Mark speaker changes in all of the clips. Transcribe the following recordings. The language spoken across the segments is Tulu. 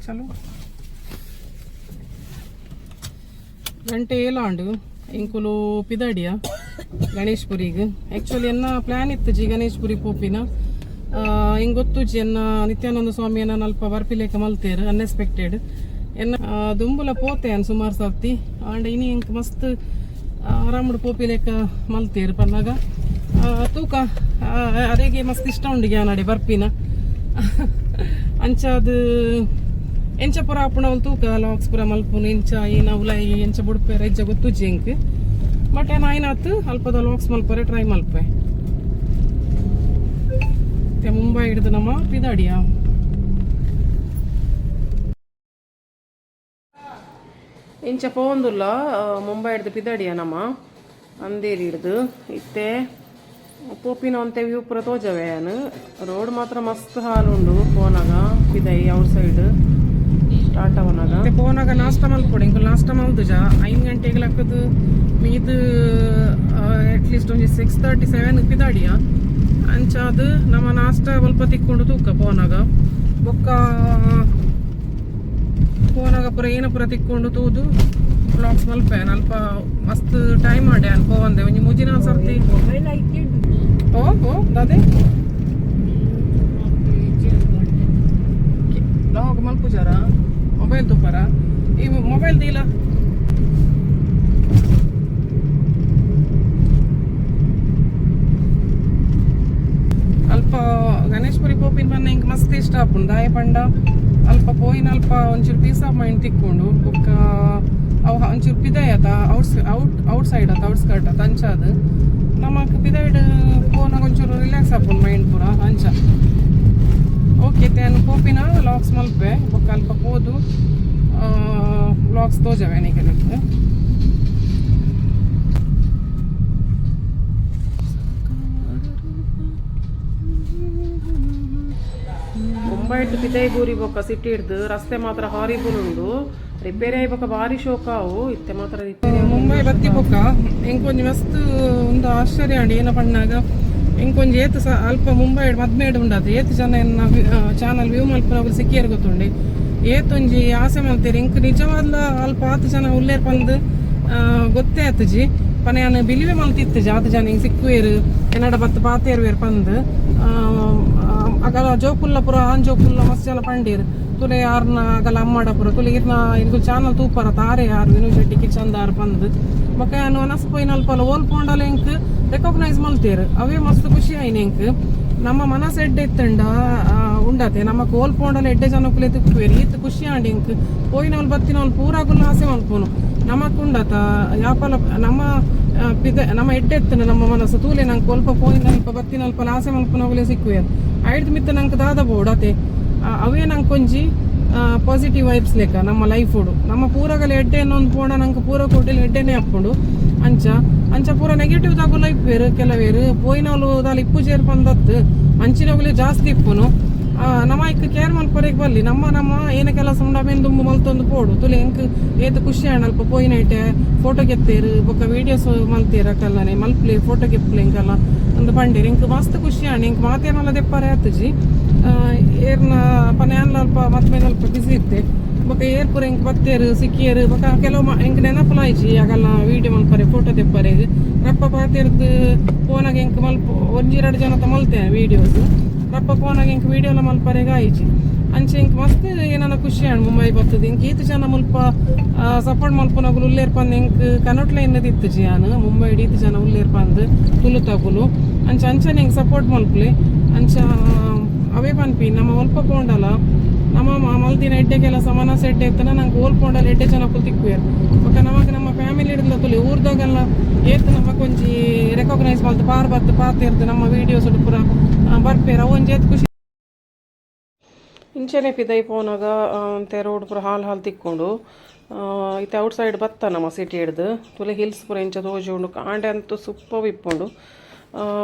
Speaker 1: ಚಲೋ. ಗಂಟೆ ಏಲಾಂಡು, ಎಂಕುಲು ಪಿದಾಡಿಯ ಗಣೇಶ್ಪುರಿಗೆ. ಆ್ಯಕ್ಚುಲಿ ಎನ್ನ ಪ್ಲ್ಯಾನ್ ಇತ್ತು ಜಿ ಗಣೇಶ್ಪುರಿ ಪೋಪಿನ. ಹಿಂಗೆ ಗೊತ್ತುಜಿ ಎನ್ನ ನಿತ್ಯಾನಂದ ಸ್ವಾಮಿಯನ್ನ ಅಲ್ಪ ಬರ್ಪಿಲೇಕ ಮಲ್ತೇರು ಅನ್ಎಕ್ಸ್ಪೆಕ್ಟೆಡ್. ಎನ್ನ ದುಂಬುಲ ಪೋತೆ ಅನ್ ಸುಮಾರು ಸರ್ತಿ. ಆಂಡ ಇನಿ ಎಂಕ್ ಮಸ್ತ್ ಆರಾಮಡು ಪೋಪಿಲೇಕ ಮಲ್ತೇರು ಪನ್ನಾಗ ತೂಕ ಅರೆಗೆ ಮಸ್ತ್ ಇಷ್ಟ ಉಂಡು ಗ್ಯಾನಡೆ ಬರ್ಪಿನ. ಅಂಚಾದ ಎಂಚ ಪೂರ ಆಪುಣವಲ್ ತೂಕ, ಲಾಕ್ಸ್ ಪೂರ ಮಲ್ಪುನು ಇಂಚ ಏನ ಉಲಾಯಿ ಎಂಚ ಬುಡ್ಪೇರ ಇಜ್ಜ ಗೊತ್ತುಜ್ಜಿ ಎಂಕ್. ಬಟ್ ಏನ ಆಯ್ನಾತ್ ಅಲ್ಪದ ಲಾಕ್ಸ್ ಮಲ್ಪರೆ ಟ್ರೈ ಮಲ್ಪೆ. ಮತ್ತೆ ಮುಂಬೈ ಹಿಡಿದು ನಮ್ಮ ಪಿದಾಡಿಯ. ಇಂಚ ಪೋಂದುಲ್ಲ ಮುಂಬೈ ಹಿಡ್ದು ಪಿದಾಡಿಯ ನಮ್ಮ ಅಂದೇರಿ ಹಿಡ್ದು. ಇತ್ತೆ ಪೋಪಿನ ಒಂತೆ ವ್ಯೂ ಪೂರ ತೋಜವೆ. ಯಾನ್ ರೋಡ್ ಮಾತ್ರ ಮಸ್ತ್ ಹಾಲುಂಡು. ಪೋನಾಗ ಪಿದೈ ಔಟ್ ಸೈಡ್ ಸ್ಟಾರ್ಟ್ ಅವನಾಗ ಪೋನಾಗ ನಾಷ್ಟ ಮಲ್ಪೊಡು. ಇಂಕುಲು ನಾಷ್ಟ ಮಲ್ದುಜ. 5 ಗಂಟೆಗೆ ಲಕ್ಕದು ಮೀದು ಅಟ್ಲೀಸ್ಟ್ ಒಂಜಿ 6:37 ಪಿದಾಡಿಯ. ಅಂಚಾದ್ ನಮ್ಮ ನಾಷ್ಟ ಸ್ವಲ್ಪ ತಿಕ್ಕೊಂಡು ತೂಕ ಪೋನಾಗ. ಬೊಕ್ಕ ಪೋನಾಗ ಪೂರ ಏನ ಪೂರ ತಿಕ್ಕೊಂಡು ತೂದು ವ್ಲಾಗ್ಸ್ ಮಲ್ಪೆ. ಅಲ್ಪ ಮಸ್ತ್ ಟೈಮ್ ಮಾಡಿ ಅನ್ ಪೋವಂದೆ ಒಂಜಿ ಮುಜಿನ ಸರ್ತಿ.
Speaker 2: ಮೊಬೈಲ್ ಐತಿ.
Speaker 1: ಓ ಓ ದಾದೆ ವ್ಲಾಗ್ ಮಲ್ಪುಜಾರ? ಮೊಬೈಲ್ ತೂಪಾರ? ಈ ಮೊಬೈಲ್ ದೀಲ. ಅಲ್ಪ ಗಣೇಶ್ಪುರಿ ಪೋಪಿನ ಬನ್ನ ಇಂಕ್ ಮಸ್ತ್ ಇಷ್ಟ ಆಪುಂಡು. ದಾಯ ಪಂಡ ಅಲ್ಪ ಪೋಯಿನ ಅಲ್ಪ ಒಂಚೂರು ಪೀಸ್ ಆಫ್ ಮೈಂಡ್ ತಿಕ್ಕೊಂಡು. ಬೊಕ್ಕ ಅವು ಒಂಚೂರು ಪಿದಾಯ್ ಆತ ಔಟ್ ಔಟ್ ಔಟ್ ಸೈಡ್ ಆತ, ಔಟ್ ಸ್ಕರ್ಟ್ ಆತ. ಅಂಚಾದ್ ನಮಕ್ ಪಿದಾಯ್ಡ್ ಪೋನಾಗ ಒಂಚೂರು ರಿಲ್ಯಾಕ್ಸ್ ಆಪುಂಡು ಮೈಂಡ್ ಪೂರ ಅಂಚ. ಓಕೆ, ತ್ಯಾನ್ ಪೋಪಿನ ವ್ಲಾಗ್ಸ್ ಮಲ್ಪೆ. ಬೊಕ್ಕ ಅಲ್ಪ ಪೋದು ವ್ಲಾಗ್ಸ್ ತೋಜವೆ ನಿಕಲೆಗ್. ಮುಂಬೈ ಪಿದೈ ಬೂರಿ ಬೊಕ್ಕ ಸಿಟಿ ಹಿಡ್ದು ರಸ್ತೆ ಮಾತ್ರ ಹಾರಿಬಲ್ ಉಂಡು. ರಿಪೇರಿ ಆಯಿ ಬೊಕ್ಕ ಬಾರಿ ಶೋಕ ಅವು. ಇತ್ತೆ ಮಾತ್ರ ರಿಪೇರಿ. ಮುಂಬೈ ಬತ್ತಿ ಬೊಕ್ಕ ಎಂಕೊಂಜಿ ಮಸ್ತ್ ಒಂದು ಆಶ್ಚರ್ಯ ಅಂಡ್. ಏನ ಪಣ್ಣಾಗ ಎಂಕೊಂಜಿ ಏತ್ ಸ ಅಲ್ಪ ಮುಂಬೈ ಮದ್ಮೇಡ್ ಉಂಡದು ಏತ್ ಜನ ಎನ್ನ ಚಾನಲ್ ವ್ಯೂ ಮಲ್ಪುನಗುಲು ಸಿಕ್ಕಿಯರ್ ಗೊತ್ತುಂಡಿ. ಏತೊಂಜಿ ಆಸೆ ಮಲ್ತೇರ್. ಎಂಕ್ ನಿಜವಾದ್ಲ ಅಲ್ಪ ಆತ್ ಜನ ಉಲ್ಲೇರ್ ಪಂದ್ ಗೊತ್ತೇ ಆತುಜಿ. ಪನೆ ಯಾನ್ ಬಿಲಿವೆ ಮಲ್ತಿತ್ತುಜಿ ಆತ್ ಜನ ಹಿಂಗ್ ಸಿಕ್ಕುವೇರು, ಎನ್ನಡ ಬತ್ತು ಪಾತೇರುವೇರ್ ಪಂದ್. ಅಗಲ ಜೋಕುಲ್ಲ ಪೂರ ಆನ್ ಜೋಕುಲ್ಲ ಮಸ್ತ್ ಜನ ಪಂಡೀರ್, ತುಲೆ ಯಾರ್ನ ಅಗಲ ಅಮ್ಮಡ ಪೂರ ತುಲೆ ಇರ್ನ ಇಂದು ಚಾನಲ್ ತೂಪರ ತಾರೆ ಯಾರು ವಿನೋದ್ ಶೆಟ್ಟಿ ಕಿಚನ್ ದಾರ್ ಪಂದ್. ಬೊಕ್ಕ ಯಾನ್ ವನಸ್ ಪೋಯಿನ ಅಲ್ಪಲ ಓಲ್ ಪೋಂಡಲ ಎಂಕ್ ರೆಕಾಗ್ನೈಸ್ ಮಲ್ತೇರ್. ಅವೇ ಮಸ್ತ್ ಖುಷಿ ಆಯ್ನ ಎಂಕ್. ನಮ್ಮ ಮನಸ್ಸು ಎಡ್ಡೆ ಇತ್ತಂಡ ಉಂಡತೆ ನಮಕ್ ಓಲ್ ಪೋಂಡಲ ಎಡ್ಡೆ ಜನಕುಲೆ ತಿಕ್ಕುವೇರ್. ಈತ್ ಖುಷಿ ಆಂಡ್ ಎಂಕ್. ಪೋಯಿನವಲ್ ಬತ್ತಿನವಲ್ ಪೂರಾಗುಲ್ಲ ಆಸೆ ಮಲ್ಪುನು. ನಮಕ್ ಉಂಡತ ಯಾಪಲ ನಮ್ಮ ಪಿದ ನಮ್ಮ ಎಡ್ಡೆ ಇತ್ತಂಡ ನಮ್ಮ ಮನಸ್ಸು ತೂಲೆ ನಂಗೆ ಒಲ್ಪ ಪೋಯಿನ ಅಲ್ಪ ಬತ್ತಿನ ಅಲ್ಪ ಆಸೆ ಮಲ್ಪುನಗುಲೆ ಸಿಕ್ಕುವೇರ್. ಐಡ್ದ್ ಮಿತ್ತ ನಂಗೆ ದಾದ ಬೋಡು ಅತೆ. ಅವೇ ನಂಗೆ ಒಂಜಿ ಪಾಸಿಟಿವ್ ವೈಬ್ಸ್ ಲೆಕ್ಕ ನಮ್ಮ ಲೈಫ್ ನಮ್ಮ ಪೂರಗಲ ಎಡ್ಡೆ ಒಂದು ಪೋಣ ನಂಗೆ ಪೂರ ಕೋಟೆಲಿ ಎಡ್ಡೆನೆ ಅಪ್ಪುಂಡು. ಅಂಚ ಅಂಚ ಪೂರ ನೆಗೆಟಿವ್ ದಾಗುಲ ಇಪ್ಪೇರು ಕೆಲವೇರು. ಪೋಯಿನವಲು ದಾಲ ಇಪ್ಪು ಪಂದತ್ತು ಅಂಚಿನಗುಲೆ ಜಾಸ್ತಿ ಇಪ್ಪುನು. ನಮ್ಮ ಇಕ್ ಕೇರ್ ಮಲ್ಪರೆಗ್ ಬಲ್ಲಿ. ನಮ್ಮ ನಮ್ಮ ಏನ ಕೆಲಸ ಉಂಡು ಅವೇನ್ ದುಂಬು ಮಲ್ತೊಂದು ಪೋಡು. ತುಲೆ ಎಂಕ್ ಏತ್ ಖುಷಿ ಆಂಡ್. ಅಲ್ಪ ಪೋಯಿನೈಟೆ ಫೋಟೋ ಕೆತ್ತೇರು, ಬೊಕ್ಕ ವೀಡಿಯೋಸ್ ಮಲ್ತೇರು. ಅಕಲ್ಲನೆ ಮಲ್ಪ್ಲೆ ಫೋಟೋ ಕೆಪ್ಲೆ ಎಂಕಲ್ಲ ಅಂದ್ ಪಂಡೇರ್. ಎಂಕ್ ಮಸ್ತ್ ಖುಷಿ ಆಂಡ್. ಎಂಕ್ ಮಾತೇನಲ್ಲ ದೆಪ್ಪರೆ ಆತುಜಿ. ಏರ್ನ ಪನೆ ಅಲ್ಪ ಮದ್ಮೆ ಅಲ್ಪ ಬಿಸಿ ಇತ್ತೆ. ಬೊಕ್ಕ ಏರ್ ಪೂರ ಎಂಕ್ ಬತ್ತೇರು ಸಿಕ್ಕಿಯರು. ಬೊಕ್ಕ ಕೆಲವು ಎಂಕ್ ನೆನಪುಲ ಆಯ್ಜಿ ಅಗಲ್ಲ ವೀಡಿಯೋ ಮಲ್ಪರೆ ಫೋಟೋ ದೆಪ್ಪರೆ. ರಪ್ಪ ಪಾತೆರ್ದು ಪೋನಾಗ ಎಂಕ್ ಮಲ್ಪ ಒಂಜಿ ಎರಡು ಜನತ ಮಲ್ತೆ ವೀಡಿಯೋಸ್. ರಪ್ಪ ಪೋನಾಗ ಎಂಕ್ ವೀಡಿಯೋ ಎಲ್ಲ ಮಲ್ಪರೆಗ ಆಯ್ಜಿ. ಅಂಚೆ ಎಂಕ್ ಮಸ್ತ್ ಏನನ ಖುಷಿ ಆಂಡ್ ಮುಂಬೈ ಬತ್ತದ. ಎಂಕ್ ಈತ್ ಜನ ಮುಲ್ಪ ಸಪೋರ್ಟ್ ಮಲ್ಪುನಗುಲು ಉಲ್ಲೇರ್ ಪಂದ್ ಎಂಕ್ ಕನೋಟ್ಲ ಎನ್ನದು ಇತ್ತುಜಿ ಯಾನ್. ಮುಂಬೈ ಈತ್ ಜನ ಉಲ್ಲೇರ್ ಪಂದ್ ತುಳುತಗುಲು. ಅಂಚ ಅಂಚನೆ ಎಂಕ್ ಸಪೋರ್ಟ್ ಮಲ್ಪುಲೆ. ಅಂಚ ಅವೇ ಪನ್ಪಿ, ನಮ್ಮ ಒಲ್ಪ ಪೋಂಡಲ ನಮ್ಮ ಮಲ್ದಿನ ಎಡ್ಡೆ ಕೆಲಸ ಮನಸ್ಸು ಎಡ್ಡೆ ಇತ್ತನ ನಂಗೆ ಓಲ್ ಪೋಂಡಲ ಎಡ್ಡೆ ಜನಕ್ಕೂ ತಿಕ್ಕುವೇರ್. ಬೊಕ್ಕ ನಮಕ್ ನಮ್ಮ ಫ್ಯಾಮಿಲಿ ಹಿಡ್ದು ತುಲಿ ಊರ್ದಾಗೆಲ್ಲ ಏತ್ ನಮಕ್ ಒಂಜಿ ರೆಕಾಗ್ನೈಸ್ ಮಲ್ತು ಪಾರ್ ಬತ್ತು ಪಾತೆರ್ದು ನಮ್ಮ ವೀಡಿಯೋಸ್ ಪೂರ ಬರ್ಪೇರ್. ಅವು ಒಂಜಿ ಏತ್ ಖುಷಿ. ಇಂಚನೆ ಪಿದೈ ಪೋನಾಗ ಅಂತೆ ರೋಡ್ ಪೂರ ಹಾಲ್ ಹಾಲ್ ತಿಕ್ಕೊಂಡು. ಇತ್ತೆ ಔಟ್ ಸೈಡ್ ಬತ್ತ ನಮ್ಮ ಸಿಟಿ ಹಿಡ್ದು. ತುಲೆ ಹಿಲ್ಸ್ ಪೂರ ಇಂಚ ತೋಜುಂಡು. ಕಾಂಡೆ ಅಂತೂ ಸೂಪರ್ ಇಪ್ಪುಂಡು.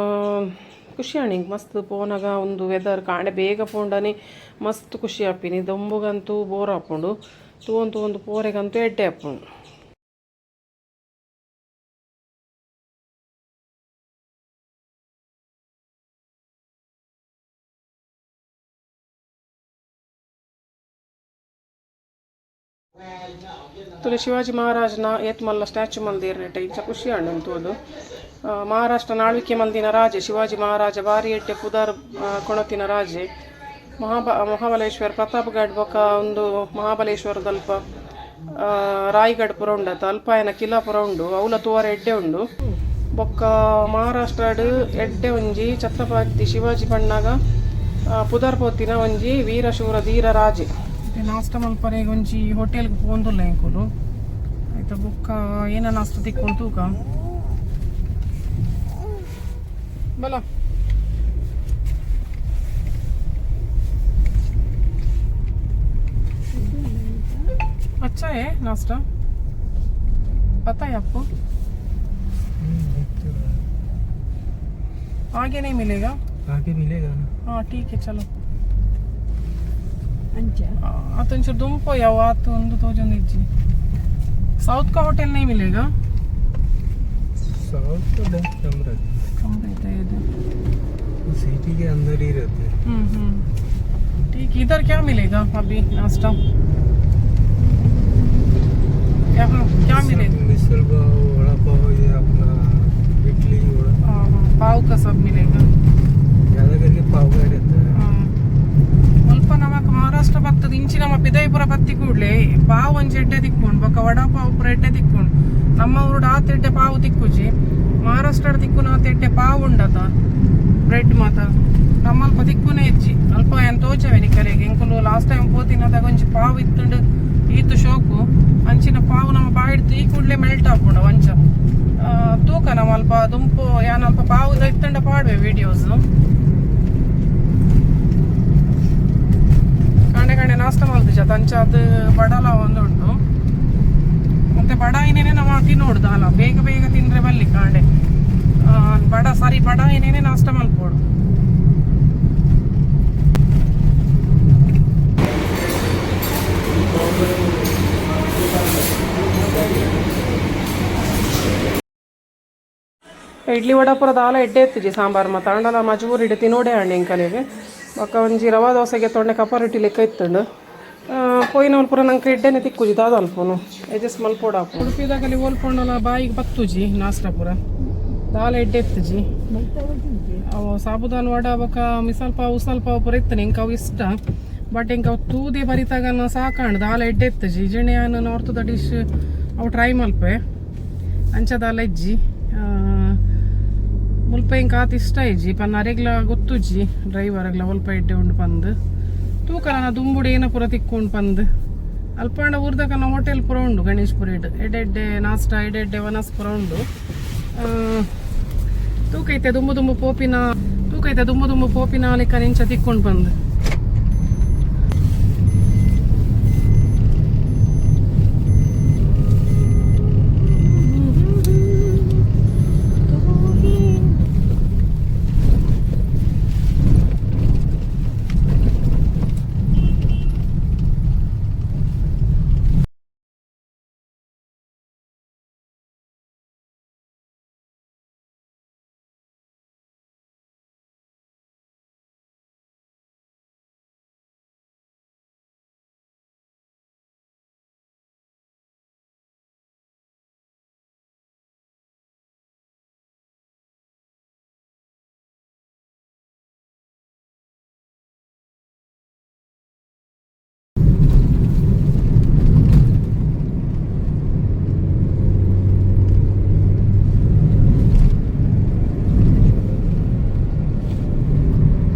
Speaker 1: ಖುಷಿ ಆಂಡ್ ಇಂಕ್ ಮಸ್ತ್ ಪೋನಾಗ. ಒಂದು ವೆದರ್ ಕಾಂಡೆ ಬೇಗ ಪೋಂಡನೆ ಮಸ್ತ್ ಖುಷಿ ಆಪಿನಿ. ದೊಂಬುಗಂತೂ ಬೋರ್ ಆಪುಂಡು. ತೂವೊಂದು ತೂವೊಂದು ಪೋರೆಗಂತೂ ಎಡ್ಡೆ ಆಪುಂಡು. ತುಲೆ ಶಿವಾಜಿ ಮಹಾರಾಜನ ಏತ್ ಮಲ್ಲ ಸ್ಟ್ಯಾಚು ಮಲ್ದೇರ್ನೆಟ ಇಂಚ ಖುಷಿ ಆಂಡ್ ತೂದು. ಮಹಾರಾಷ್ಟ್ರ ಆಳ್ವಿಕೆ ಮಲ್ದಿನ ರಾಜೆ ಶಿವಾಜಿ ಮಹಾರಾಜ ಬಾರಿ ಎಡ್ಡೆ ಪುದರ್ ಕೊಣತಿನ ರಾಜೆ. ಮಹಾಬಲೇಶ್ವರ ಪ್ರತಾಪ್ಗಢ ಬೊಕ ಒಂದು ಮಹಾಬಲೇಶ್ವರದಲ್ಪ ರಾಯ್ಗಢ ಪೂರ ಉಂಡತ, ಅಲ್ಪ ಆಯನ ಕಿಲಾ ಪೂರ ಉಂಡು, ಅವ್ಲ ತೂವರೆ ಎಡ್ಡೆ ಉಂಡು. ಬೊಕ್ಕ ಮಹಾರಾಷ್ಟ್ರಡ್ ಎಡ್ಡೆ ಒಂಜಿ ಛತ್ರಪತಿ ಶಿವಾಜಿ ಪಣ್ಣಾಗ ಪುದರ್ ಪೋತಿನ ಒಂಜಿ ವೀರ ಶೂರ ಧೀರ ರಾಜೆ. ನಾಷ್ಟ ಮಲ್ಪರೆಗ್ ಒಂಜಿ ಹೋಟೆಲ್ ಪೋಂದುಲ್ಲ ಎಂಕುಲು. ಆಯ್ತ ಬೊಕ್ಕ ಏನ ನಾಷ್ಟ ತಿಕ್ಕೊಂಡು ತೂಕ ಬಲ. अच्छा है नाश्ता, पता है आपको? आगे नहीं मिलेगा?
Speaker 2: आगे मिलेगा ना।
Speaker 1: हाँ, ठीक है, चलो.
Speaker 3: ಅಂಚ.
Speaker 1: ಆತೊಂಚೂರು ದುಂಪು ಯಾವ ಆತು ಒಂದು ತೋಜೊಂದು ಇಜ್ಜಿ. साउथ का होटल नहीं मिलेगा?
Speaker 2: साउथ तो बहुत कम रहता
Speaker 1: कम रहता है इधर।
Speaker 2: है, सिटी के अंदर ही रहते हैं।
Speaker 1: हम्म हम्म ठीक, इधर क्या मिलेगा अभी नाश्ता? क्या क्या मिलेगा?
Speaker 2: मिसल पाव, वड़ा पाव, ये अपना इडली वड़ा।
Speaker 1: हाँ हाँ, पाव का सब मिलेगा।
Speaker 2: ज़्यादा करके पाव का रहता है।
Speaker 1: ಅಲ್ಪ ನಮಕ್ ಮಹಾರಾಷ್ಟ್ರ ಬತ್ತದ ಇಂಚಿ ನಮ್ಮ ಪಿದೈಪುರ ಬತ್ತಿ ಕೂಡ್ಲೆ ಪಾವ್ ಒಂಜಿ ಎಡ್ಡೆ ತಿಕ್ಕೊಂಡು, ಬೊಕ್ಕ ವಡಾ ಪಾವ್ ಪೂರ ಎಡ್ಡೆ ತಿಕ್ಕೊಂಡು. ನಮ್ಮ ಊರುಡು ಆತ ಎಡ್ಡೆ ಪಾವು ತಿಕ್ಕುಜಿ, ಮಹಾರಾಷ್ಟ್ರ ತಿಕ್ಕುನ ಆತ ಎಡ್ಡೆ ಪಾವು ಉಂಡತ, ಬ್ರೆಡ್ ಮಾತ ನಮ್ಮಲ್ಪ ತಿಕ್ಕುನೇ ಇಜ್ಜಿ. ಅಲ್ಪ ಏನ್ ತೋಚವೆ ನಿಕಲೆಗೆ. ಎಂಕುಲು ಲಾಸ್ಟ್ ಟೈಮ್ ಪೋತಿನದಾಗ ಒಂಜಿ ಪಾವು ಇತ್ತುಂಡು, ಈತು ಶೋಕು ಅಂಚಿನ ಪಾವು ನಮ್ಮ ಬಾಯಿಡ್ತು ಈ ಕೂಡ್ಲೆ ಮೆಲ್ಟ್ ಆಪುಂಡು ಅಂಚ. ತೂಕ ನಮ್ಮ ಅಲ್ಪ ದುಂಪು ಯಾನ್ ಅಲ್ಪ ಪಾವು ಇತ್ತುಂಡ ಪಾಡ್ವೆ ವಿಡಿಯೋಸ್. ಕಾಂಡೆ ಕಾಂಡೆ ನಾಷ್ಟ ಮಲ್ತಿಜ ಅಂಚ ಅದು ಬಡಲ ಒಂದು ಉಂಟು. ಮತ್ತೆ ಬಡ ಏನೇನೆ ನಾವು ತಿನ್ನೋಡು ದಾಲ ಬೇಗ ಬೇಗ ತಿಂದ್ರೆ ಬಲ್ಲಿ ಕಾಂಡೆ. ಬಡ ಸಾರಿ ಬಡ ಏನೇನೆ ನಾಷ್ಟ ಮಲ್ಪೋಡು. ಇಡ್ಲಿ ವಡ ಪೂರ ದಾಲ ಎಡ್ಡೆ ಇತ್ತಿಜಿ ಸಾಂಬಾರು ಮಾತ. ಆಂಡಲ ಮಜಬೂರಿ ಇಡೆ ತಿನ್ನೋಡೆ ಅಂಡಿ ಎಂಕಲೆಗ್. ಬೊಕ್ಕ ಒಂಜಿ ರವಾ ದೋಸೆಗೆ ತೊಂಡೆ ಕಪ್ಪ ರೊಟ್ಟಿ ಲೆಕ್ಕ ಇತ್ತುಂಡು. ಪೋಯಿನವ್ಲು ಪೂರ ನಂಗೆ ಎಡ್ಡೆನೆ ತಿಕ್ಕುಜಿ, ದಾದ ಅಲ್ಪುನು ಎಜಸ್ ಮಲ್ಪೋಡಾಪು. ಉಡುಪಿದಾಗಲಿ ಓಲ್ಪೊಂಡಲ ಬಾಯಿಗೆ ಬತ್ತುಜಿ ನಾಷ್ಟ ಪೂರ ದಾಲ ಎಡ್ಡೆ ಇತ್ತುಜಿ. ಅವು ಸಾಬುದಾನ್ ವಡ ಬೊಕ್ಕ ಮಿಸಲ್ ಪಾವ್ ಉಸಲ್ ಪಾವ್ ಪೂರ ಇತ್ತನೆ, ಎಂಕ್ ಅವು ಇಷ್ಟ. ಬಟ್ ಎಂಕ್ ಅವು ತೂದೆ ಬರಿತಾಗನ ಸಾಕಾಂಡ್, ದಾಲ ಎಡ್ಡೆ ಇತ್ತುಜಿ. ಇಜಣೆ ಯಾನ್ ನಾರ್ತದ ಡಿಶ್ ಅವು ಟ್ರೈ ಮಲ್ಪೆ, ಅಂಚ ದಾಲ ಇಜ್ಜಿ. ಮುಲ್ಪ ಎಂಕ್ ಆತ್ ಇಷ್ಟ ಇಜ್ಜಿ ಪನ್ನ ಅರೆಗ್ಲ ಗೊತ್ತುಜ್ಜಿ, ಡ್ರೈವರ್ಗ್ಲ ಒಲ್ಪ ಎಡ್ಡೆ ಉಂಡು ಪಂದ್. ತೂಕ ನನ್ನ ದುಂಬುಡು ಏನ ಪೂರ ತಿಕ್ಕೊಂಡು ಪಂದ್. ಅಲ್ಪಾಂಡ ಊರ್ದಕನ ಹೋಟೆಲ್ ಪೂರ ಉಂಡು ಗಣೇಶ್ಪುರ ಎಡ್ಡೆ ಎಡ್ಡೆ ನಾಷ್ಟ, ಎಡ್ಡೆ ಎಡ್ಡೆ ವನಸ್ ಪೂರ ಉಂಡು. ತೂಕ ಐತೆ ದುಂಬು ದುಂಬು ಪೋಪಿನ, ತೂಕ ಐತೆ ದುಂಬು ದುಂಬು ಪೋಪಿನ ಲೆಕ್ಕ ನಿಂಚ ತಿಕ್ಕೊಂಡು ಬಂದು.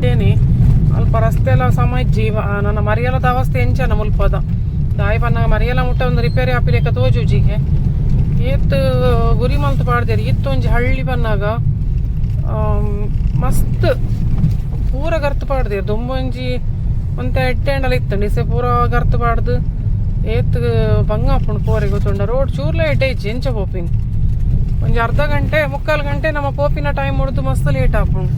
Speaker 1: ಏನಿ ಅಲ್ಪ ರಸ್ತೆ ಎಲ್ಲ ಸಮ ಇಜ್ಜಿ. ನನ್ನ ಮರಿಯಲದ ಅವಸ್ಥೆ ಎಂಚನ ಮುಲ್ಪದ ದಾಯಿ ಪನ್ನ ಮರಿಯಲ ಮುಟ್ಟ ಒಂದು ರಿಪೇರಿ ಆಪಿಲೆಕ್ಕ ತೋಜುಜಿಗೆ. ಏತ್ ಗುರಿ ಮಲ್ತ್ ಪಾಡ್ದೇರಿ ಇತ್ತೊಂಜಿ ಹಳ್ಳಿ ಬನ್ನಾಗ ಮಸ್ತ್ ಪೂರ ಗರ್ತು ಪಾಡ್ದೇರ್. ದುಂಬೊಂಜಿ ಒಂತೆ ಎಡ್ಡೆ ಅಂಡಲ ಇತ್ತುಂಡು, ಇಸೆ ಪೂರ ಗರ್ತು ಪಾಡ್ದು ಏತ್ ಬಂಗ ಆಪುಂಡು ಪೋರೆ ಗೊತ್ತುಂಡ. ರೋಡ್ ಚೂರ್ಲ ಎಡ್ಡೆ ಇಜ್ಜಿ, ಎಂಚ ಪೋಪಿನ? ಒಂಜಿ ಅರ್ಧ ಗಂಟೆ ಮುಕ್ಕಾಲು ಗಂಟೆ ನಮ್ಮ ಪೋಪಿನ ಟೈಮ್ ಹೊಡೆದು ಮಸ್ತ್ ಲೇಟ್ ಆಪುಂಡು.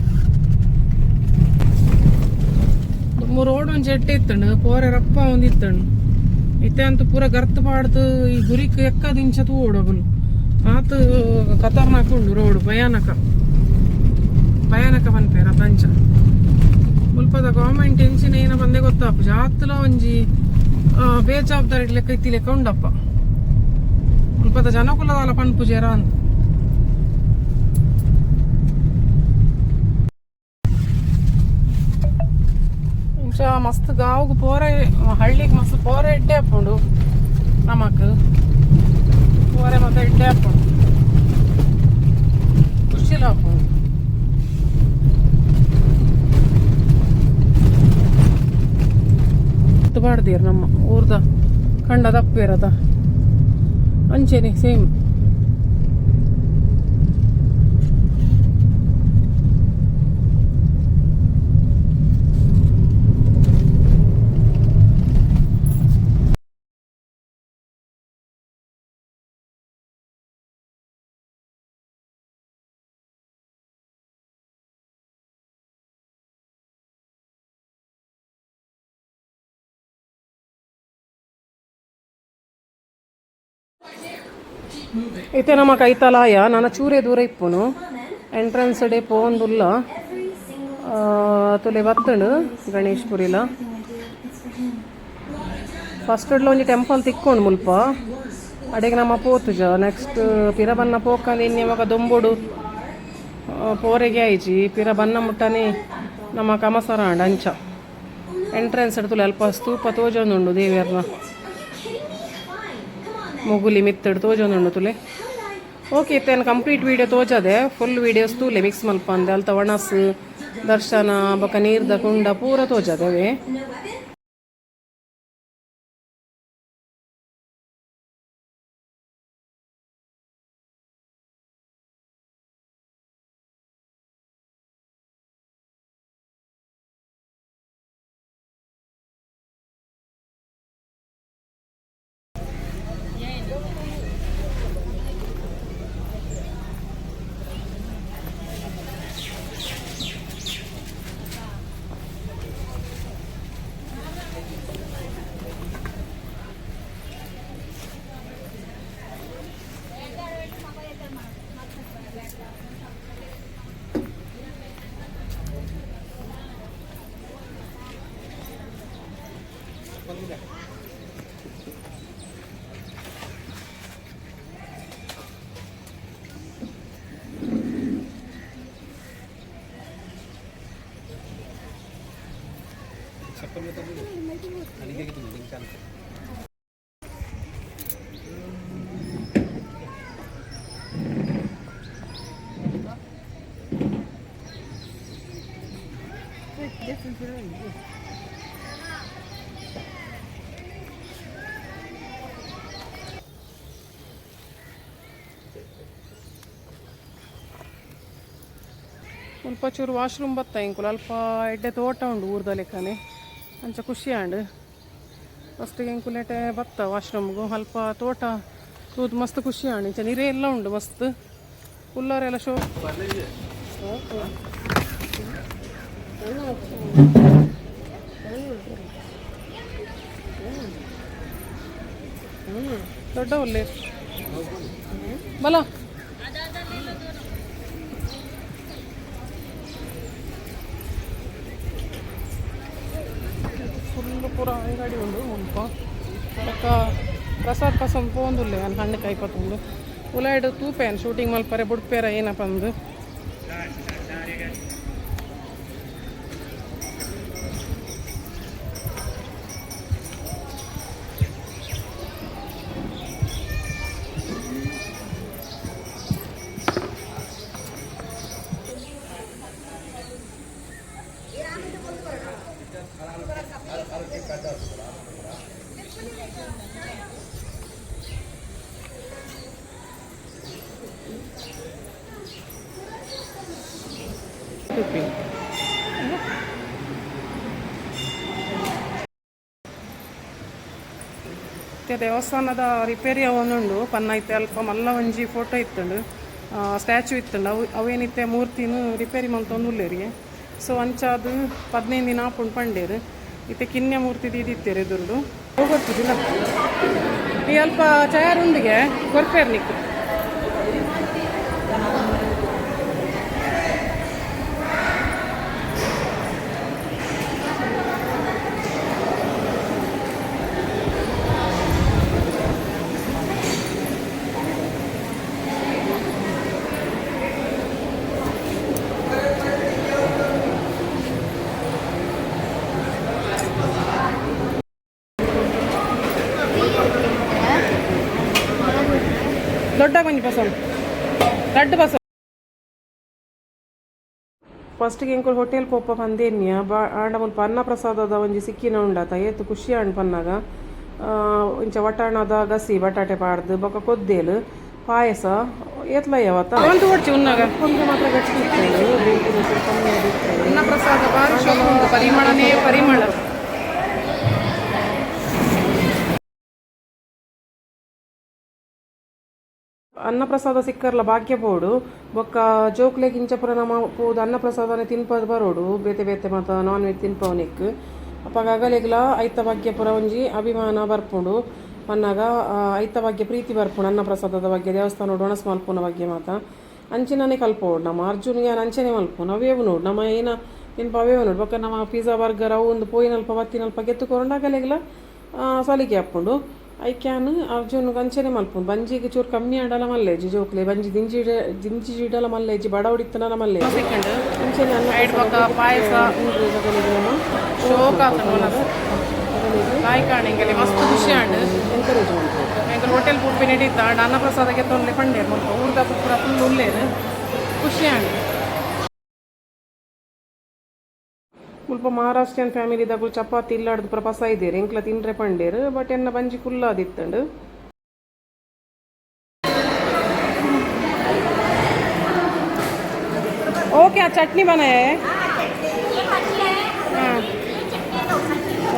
Speaker 1: ದುಂಬು ರೋಡ್ ಒಂಜಿ ಎಡ್ಡೆ ಇತ್ತುಂಡು, ಪೋರೆ ರಪ್ಪ ಒಂದ್ ಇತ್ತುಂಡು. ಇತ್ತೆ ಅಂತೂ ಪೂರ ಗರ್ತು ಪಾಡ್ದು ಈ ಗುರಿಕ್ ಎಕ್ಕದ ಇಂಚ ತೂವೊಡು ಆತ್ ಖತರ್ನಾಕ್ ಉಂಡು ರೋಡ್, ಭಯಾನಕ ಭಯಾನಕ ಪನ್ಪೇರ್ ಅತಂಚ. ಮುಲ್ಪದ ಗೌರ್ಮೆಂಟ್ ಎಂಚಿನ ಏನ ಬಂದೆ ಗೊತ್ತಾಪುಜಿ. ಆತ್ಲ ಒಂಜಿ ಬೇಜವಾಬ್ದಾರಿ ಲೆಕ್ಕ ಇತ್ತಿ ಲೆಕ್ಕ ಉಂಡಪ್ಪ. ಮುಲ್ಪದ ಜನಕುಲದಾಲ ಪನ್ಪುಜೇರ ಅಂದ್. ಇಂಚ ಮಸ್ತ್ ಗಾವ್ಗ್ ಪೋರೆ, ಹಳ್ಳಿಗ್ ಮಸ್ತ್ ಪೋರೆ ಎಡ್ಡೆ ಆಪುಂಡು ನಮಕ್. ಪೋರೆ ಮತ್ತೆ ಎಡ್ಡೆ ಆಪುಂಡು, ಖುಷಿಲ ಆಪುಂಡು. ಬಾಡ್ದೀರ್ ನಮ್ಮ ಊರ್ದ ಕಂಡ ದಪ್ಪಿರದ ಅಂಚೆನೆ ಸೇಮ್. ಇತ್ತೆ ನಮ್ಮ ಕೈತಲಾಯ ನನ್ನ ಚೂರೆ ದೂರ ಇಪ್ಪುನು. ಎಂಟ್ರೆನ್ಸ್ ಡೇ ಪೋಂದುಲ್ಲ ತುಲೆ ಬತ್ತುಂಡು ಗಣೇಶ್ ಪುರಿಲ. ಫಸ್ಟ್ ಒಂಜಿ ಟೆಂಪಲ್ ತಿಕ್ಕೊಂಡು ಮುಲ್ಪ ಅಡೆಗೆ ನಮ್ಮ ಪೋತುಜ. ನೆಕ್ಸ್ಟ್ ಪಿರ ಬನ್ನ ಪೋಕಂದು ಇನ್ನು ದೊಂಬುಡು ಪೋರೆಗೆ ಆಯ್ಜಿ. ಪಿರ ಬನ್ನ ಮುಟ್ಟನೆ ನಮ್ಮ ಕಮಸರ ಆಂಡ್. ಅಂಚ ಎಂಟ್ರೆನ್ಸ್ ತುಲೆ ಅಲ್ಪ ಸ್ತೂಪ ತೋಜೊಂದುಂಡು. ದೇವಿಯರ್ನ ಮುಗುಲಿ ಮಿತ್ತಡು ತೋಜೊಂದುಂಡು ತುಲೆ. ಓಕೆ, ಇತ್ತೇನು ಕಂಪ್ಲೀಟ್ ವೀಡಿಯೋ ತೋಜದೆ, ಫುಲ್ ವೀಡಿಯೋಸ್ ತೂಲೆ ಮಿಕ್ಸ್ ಮಲ್ಪಂದೆ. ಅಲ್ತ ಒಣಸು ದರ್ಶನ ಬೊಕ ನೀರ್ದ ಕುಂಡ ಪೂರ ತೋಜದವೆ. ಮುಲ್ಪ ಚೂರು ವಾಶ್ರೂಮ್ ಬತ್ತ ಇಂಕುಲು. ಅಲ್ಪ ಎಡ್ಡೆ ತೋಟ ಉಂಡು ಊರ್ದ ಲೆಕ್ಕನೆ. ಅಂಚ ಖುಷಿ ಆಂಡ್. ಫಸ್ಟಿಗೆ ಎಂಕುಲೇಟೆ ಬತ್ತ ವಾಶ್ರೂಮ್ಗು. ಅಲ್ಪ ತೋಟ ತೂದು ಮಸ್ತ್ ಖುಷಿ ಆಂಡ್. ಇಂಚ ನೀರೇ ಎಲ್ಲ ಉಂಡು ಮಸ್ತ್ ಕುಲ್ಲರೆಲ್ಲ ಶೋ. ದೊಡ್ಡ ಒಳ್ಳೆ ಬಲ. ಫುಲ್ ಪೂರ ಅಂಗಡಿ ಉಂಡು ಮುಲ್ಪ. ಬೊಕ್ಕ ಪ್ರಸಾದ್ ಪಸಂದ್ ಪೋಂದುಲ್ಲೆ ಯಾನ್. ಹಣ್ಣು ಕಾಯಿ ಪತ್ತೊಂದು ಉಲಾಯ್ಡ್ ತೂಪೇನ್ ಶೂಟಿಂಗ್ ಮಲ್ಪರೆ ಬುಡ್ಪೇರ ಏನಪ್ಪ ಅಂದು. ತೂಪಿ ಇತ್ತೆ ದೇವಸ್ಥಾನದ ರಿಪೇರಿ ಅವನುಂಡು ಪನ್ನೈತೆ. ಅಲ್ಪ ಮಲ್ಲ ಒಂಜಿ ಫೋಟೋ ಇತ್ತುಂಡು, ಸ್ಟ್ಯಾಚು ಇತ್ತುಂಡು. ಅವು ಅವೇನಿತ್ತೆ ಮೂರ್ತಿನು ರಿಪೇರಿ ಮಲ್ತೊಂದು ಉಲ್ಲೇರಿಗೆ. ಸೊ ಅಂಚ ಅದು 15 ದಿನ ಆಪುಂಡು ಪಂಡೇರು. ಇತ್ತೆ ಕಿನ್ಯ ಮೂರ್ತಿ ದೀದಿತ್ತೇರು ಎದುರುಡು ಹೋಗ್ಬರ್ತಿದ್ದಿಲ್ಲ. ಈ ಅಲ್ಪ ಚೇರ್ ಉಂಡಿಗೆ ಕೊರ್ಪೇರ್ ನಿಕ್ಕು. ದೊಡ್ಡ ಒಂಜಿ ಪಸೊಂಡು ರಡ್ಡ್ ಪಸೊಂಡು. ಫಸ್ಟ್ಗೆ ಎಂಕುಲು ಹೋಟೆಲ್ ಪೋಪ ಪಂದೇನ್ಯ ಬಾ. ಆಂಡ ಮುಲ್ಪ ಅನ್ನಪ್ರಸಾದದ ಒಂಜಿ ಸಿಕ್ಕಿನ ಉಂಡಾತ, ಏತ್ ಖುಷಿ ಆಂಡ್ ಪನ್ನಾಗ. ಇಂಚ ವಟಾಣದ ಗಸಿ, ಬಟಾಟೆ ಪಾಡ್ದು, ಬೊಕ ಕೊದ್ದೇಲು, ಪಾಯಸ ಏತ್ಲ ಯಾವತ್ತ ಒಂದು ಹೊಡ್ಚಿ ಉನ್ನಾಗ ಮಾತ್ರ ಗಟ್ಟಿ ಇತ್ತು. ಕಮ್ಮಿ ಆಗಿತ್ತು. ಅನ್ನಪ್ರಸಾದ ಬಾರಿ ಶೋಕ, ಪರಿಮಳನೇ ಪರಿಮಳ. ಅನ್ನಪ್ರಸಾದ ಸಿಕ್ಕರ್ಲ ಭಾಗ್ಯ ಬೋಡು. ಬೊಕ್ಕ ಜೋಕ್ಲೆಗ್ ಇಂಚಪುರ ನಮ ಪೋದು ಅನ್ನಪ್ರಸಾದನೆ ತಿನ್ಪದ್ ಬರೋಡು. ಬೇತೆ ಬೇತೆ ಮಾತ ನಾನ್ ವೆಜ್ ತಿನ್ಪವನಿಕ್ ಅಪಗ ಅಗಲೆಗ್ಲ ಐತ ಬಗ್ಗೆ ಪುರ ಒಂಜಿ ಅಭಿಮಾನ ಬರ್ಪುಂಡು ಪನ್ನಗ, ಐತ ಬಗ್ಗೆ ಪ್ರೀತಿ ಬರ್ಪುಂಡು, ಅನ್ನಪ್ರಸಾದದ ಬಗ್ಗೆ, ದೇವಸ್ಥಾನ ಒಣಸ್ ಮಲ್ಪುನ ಬಗ್ಗೆ ಮಾತ. ಅಂಚಿನನೆ ಕಲ್ಪೋಡು ನಮ್ಮ ಅರ್ಜುನ್ಗೆ. ಅಂಚನೆ ಮಲ್ಪು ಅವೇವು ನೋಡು, ನಮ್ಮ ಏನ ತಿನ್ಪ ಅವೇವು ನೋಡು. ಬೊಕ್ಕ ನಮ್ಮ ಪಿಜ್ಜಾ, ಬರ್ಗರ್ ಅವು ಒಂದು ಪೋಯಿನಲ್ಪ ಬತ್ತಿನಲ್ಪ ಗೆತ್ತು ಕೊರಂಡ ಅಗಲೆಗ್ಲ ಸಲಿಗೆ ಆಪುಂಡು. ಐಕ್ಯಾನ್ ಅರ್ಜುನ್ ಅಂಚನೆ ಮಲ್ಪುಂಡು. ಬಂಜಿಗೆ ಚೂರು ಕಮ್ಮಿ ಆಂಡಲ ಮಲ್ಲೇಜಿ. ಜೋಕ್ಲೆ ಬಂಜಿ ದಿಂಜಿ ದಿಂಜಿ ಜಿಡಲ ಮಲ್ಲೇಜಿ, ಬಡವಡಿತ್ತನ ಮಲ್ಲೇಜಿ. ಅಂಚನೆ ಅನ್ನ ಪಾಯಸ ಶೋಕ ಕಾಣಿಂಗಲಿ ಮಸ್ತ್ ಖುಷಿ ಆಂಡ್. ಎನ್ಕರೇಜ್ ಮಲ್ಪು. ಎಂಕುಲು ಹೋಟೆಲ್ ಪೂರ್ಪಿ ನಡೀತ ಆಂಡ ಅನ್ನಪ್ರಸಾದಕ್ಕೆ ತೊಂದರೆ ಪಂಡೇರು ಮುಲ್ಪ ಊರ್ದ ಪೂರ ಫುಲ್ ಉಲ್ಲೇರು, ಖುಷಿ ಆಂಡ್. ಮುಲ್ಪ ಮಹಾರಾಷ್ಟ್ರಿಯನ್ ಫ್ಯಾಮಿಲಿ ದಗುಲು ಚಪಾತಿ ಇಲ್ಲಾಡ್ದು ಪೂರ ಪಸ ಇದ್ದೇರು. ಎಂಕ್ಲ ತಿನ್ರೆ ಪಂಡೇರು, ಬಟ್ ಎನ್ನ ಬಂಜಿ ಕುಲ್ಲಾದಿತ್ತಂಡು. ओके, चटनी बनाया है. हाँ,